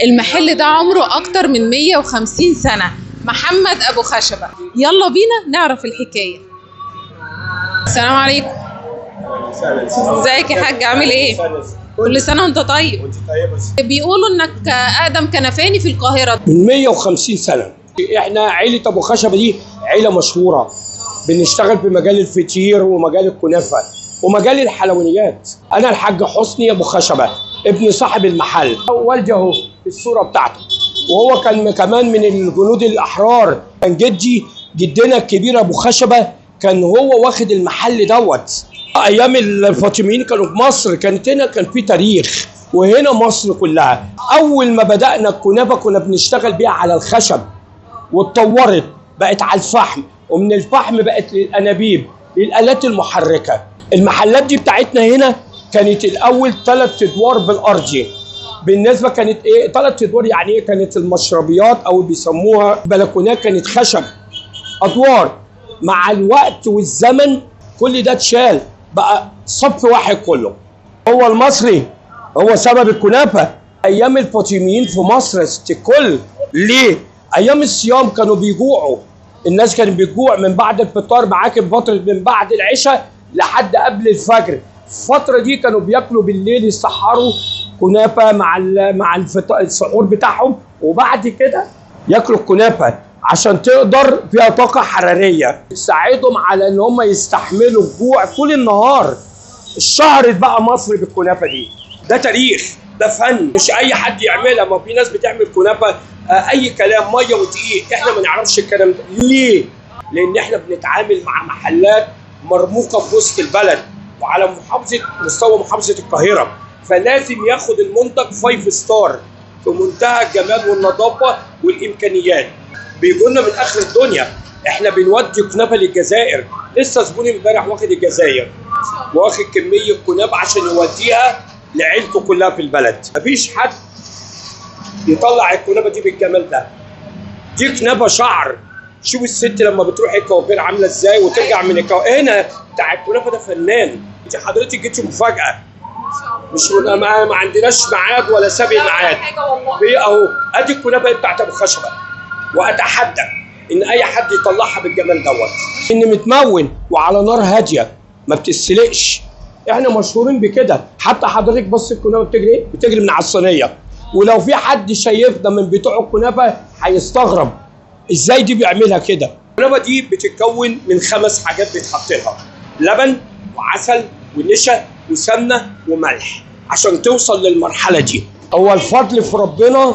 المحل ده عمره أكتر من 150 سنة. محمد أبو خشبة، يلا بينا نعرف الحكاية. السلام عليكم. ازيك يا حاج، عامل ايه؟ كل سنة وانت طيب. وانت طيبة. بيقولوا انك أقدم كنفاني في القاهرة. من 150 سنة. احنا عيلة أبو خشبة دي عيلة مشهورة، بنشتغل في مجال الفطير ومجال الكنافة ومجال الحلويات. أنا الحاج حسني أبو خشبة، ابن صاحب المحل. والدي اهو الصورة بتاعته، وهو كان كمان من الجنود الأحرار. كان جدي، جدنا الكبير أبو خشبة، كان هو واخد المحل دوت. أيام الفاطميين كانوا في مصر، كانت هنا كان في تاريخ، وهنا مصر كلها. أول ما بدأنا الكنافة كنا بنشتغل بيها على الخشب، واتطورت بقت على الفحم، ومن الفحم بقت للأنابيب، للآلات المحركة. المحلات دي بتاعتنا هنا كانت الأول 3 أدوار بالأرضي. بالنسبة كانت إيه 3 أدوار؟ يعني إيه؟ كانت المشربيات أو بيسموها بلكونات، كانت خشب أدوار. مع الوقت والزمن كل ده اتشال، بقى صف واحد كله. هو المصري هو سبب الكنافة. أيام الفاطميين في مصر ست الكل، ليه؟ أيام الصيام كانوا بيجوعوا، الناس كانت بتجوع من بعد الفطار، معاك فترة من بعد العشاء لحد قبل الفجر. الفترة دي كانوا بياكلوا بالليل، يسحروا كنافة مع السحور بتاعهم، وبعد كده ياكلوا الكنافة عشان تقدر فيها طاقة حرارية تساعدهم على ان هم يستحملوا الجوع طول النهار. اشتهرت بقى مصر بالكنافة دي. ده تاريخ، ده فن، مش اي حد يعملها. ما في ناس بتعمل كنافة اي كلام، مية ودقيق، احنا ما نعرفش الكلام ده ليه؟ لان احنا بنتعامل مع محلات مرموقة في وسط البلد وعلى محافظة، مستوى محافظة القاهرة، فلازم ياخد المنتج 5 star في منتهى الجمال والنظافة والامكانيات. بيجوا لنا من اخر الدنيا. احنا بنودي كنافه للجزائر، لسه زبوني امبارح واخد الجزائر، واخد كمية كنافه عشان يوديها لعيلته كلها في البلد. مفيش حد يطلع الكنافه دي بالجمال ده. دي كنافه شعر. شوف الست لما بتروح الكوافير عامله ازاي وترجع من الكوافير. هنا بتاع الكنافه ده فنان. انت حضرتك جيتي مفاجاة، مش ما عندناش ميعاد ولا سابق ميعاد. في اهو ادي الكنافه بتاعت ابو خشبه، واتحدى ان اي حد يطلعها بالجمال دوت. ان متمون وعلى نار هادية، ما بتتسلقش. احنا مشهورين بكده. حتى حضرتك بص الكنافه بتجري ايه؟ بتجري من على الصينية. ولو في حد شايفنا من بتوع الكنافه هيستغرب ازاي دي بيعملها كده. الكنافه دي بتتكون من 5 حاجات بيتحط لها: لبن وعسل ونشا وسمنه وملح، عشان توصل للمرحلة دي. هو الفضل في ربنا.